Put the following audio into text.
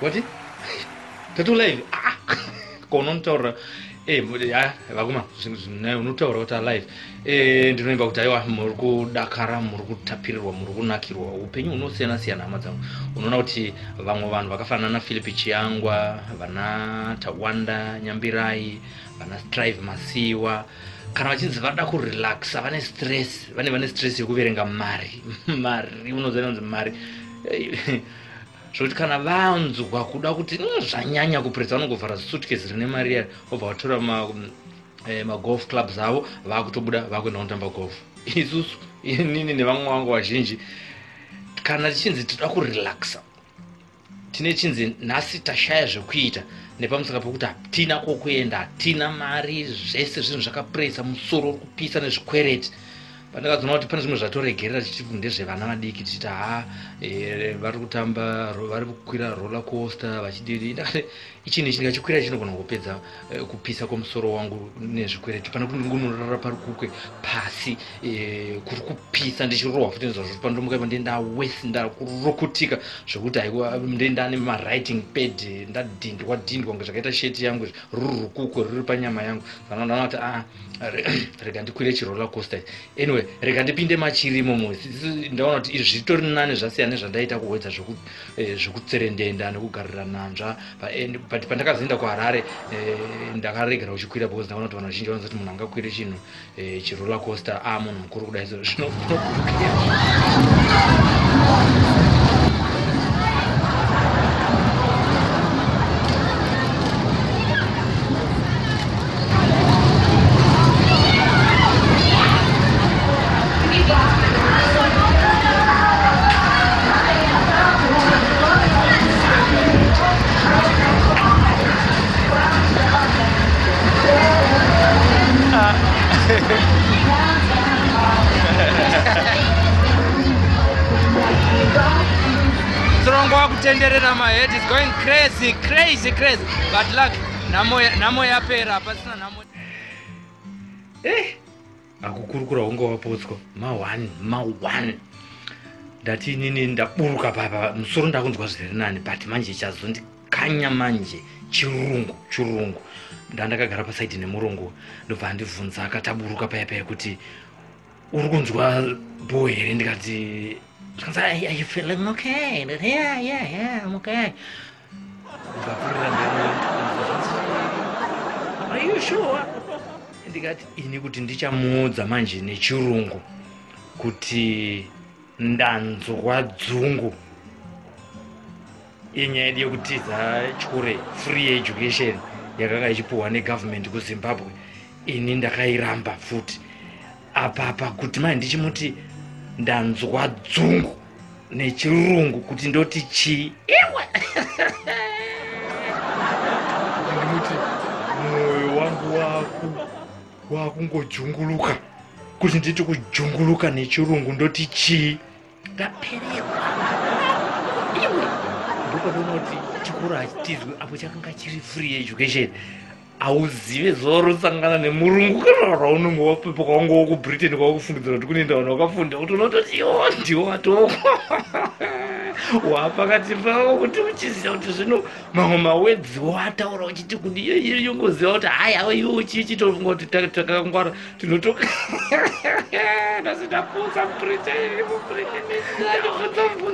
Wati tato live. Ah, ko unotaura vakoma, unotaura kuti alive. Ndinoimba kuti aiwa, muri kudakara, muri kutapirirwa, muri kunakirwa. Upenyu hunosiyana siyana, hama dzangu. Unoona kuti vamwe vanhu vakafanana naPhilip Chiyangwa, vana Tawanda Nyambirai, vana Strive Masiyiwa, kana vachinzi vada kurelaxa, vane stress, vane stress yekuverenga mari. Mari, unoziva inonzi mari, zvokuti kana vanzwa kuda kuti zvanyanya kupurisa, vanongovhara suitcase rine mari iya, vobva vatora magolf clubs avo, vakutobuda, vakuenda kunotamba golf. Isusu, inini nevamwe vangu vazhinji, kana tichinzi toda kurelaxa, tine chinzi nhasi tashaya zvekuita nepamusaka pekuti hatina kwokuenda, hatina mari, zvese zvinhu zvakapuresa, musoro uri kupisa nezvikwereti. Pandakazoona kuti pane zvimwe zvatoregerera tichiti ndezvevana vadiki, tichiti ha, vari kutamba, vari kukwira roller coaster vachididi, ndakati ichinhu ichi ndikachikwira chinogona kupedza kupisa kwomusoro wangu nezvikwereti, pane kuti ndingonorara pari kukwe pasi, kuri kupisa, ndichirohwa futi nezvazvo. Pandomuka ipo ndenda wesi, ndakurukutika zvokuti haiwa, ndenda nemawriting pad, ndadhindwa dhindwa kunge zvakaita sheti yangu, ruri rukukwe ruri panyama yangu. Saka ndaona kuti a, rega ndikwire chiroller coaster. Anyway, rega ndipinde machirimo. Ndaona kuti izvi zvitori nani, zvasiyana nezvandaita kuwedza zvekutserendenda nekugarira nanzva. But pandakazoenda kuHarare, ndakaregera kuchikwira because ndaona kuti vanhu vazhinji vanozoti munhu angakwire chinhu chiroller coaster a munhu mukuru kudai so zvinogurukira. Musoro wakutenderera, my head is going crazy, crazy, crazy, but luck, nhamo yapera, pasina nhamo. Akukurukura hunge wapotswa ma1 ma1. Ndati inini ndaburuka papa, musoro ndakunzwa zviri nani, but manje chazondikanya manje chirungu. Chirungu, ndandakagara pasaidi nemurungu, ndobva andibvunza akataburuka paya paya kuti uri kunzwa bo here? Ndikati, zvikanzi, "Are you feeling okay?" Ndikati, Yeah, I'm okay." Ndikapfuurira mberi. "Are you sure?" Ndikati ini kuti ndichamuudza manje nechirungu kuti ndanzwa dzungu inyaya yedu yekutiza chikoro, free education yakanga ichipuhwa negovernment kuZimbabwe, ini ndakairamba futi apapa, kuti mai ndichimuti ndanzwa dzungu nechirungu kuti ndoti chii? Iwe, ndimuti mwoyo wangu wakungojunguluka, kuti nditi kujunguluka nechirungu ndoti chii? Ndapererwa iwe. Ndopatoona kuti chikoro hachitizwi apo chakanga chiri free education. Hauzive zuva rosangana nemurungu kana raunenge wapepa kwanga wakuBritain, kwakufungidzira kuti kunoenda vanhu vakafunda, kuti unototi iwo ndiwo watoko wapakati pavo, kuti uchiziva kuti zvino mamwe mawedzi wataura uchiti kudi yongoziva kuti haya, iwe uchichitofunga kuti takangwara, tinoto nhasi ndaputsa muBritain, muBritain ndaputsa mubvunzo.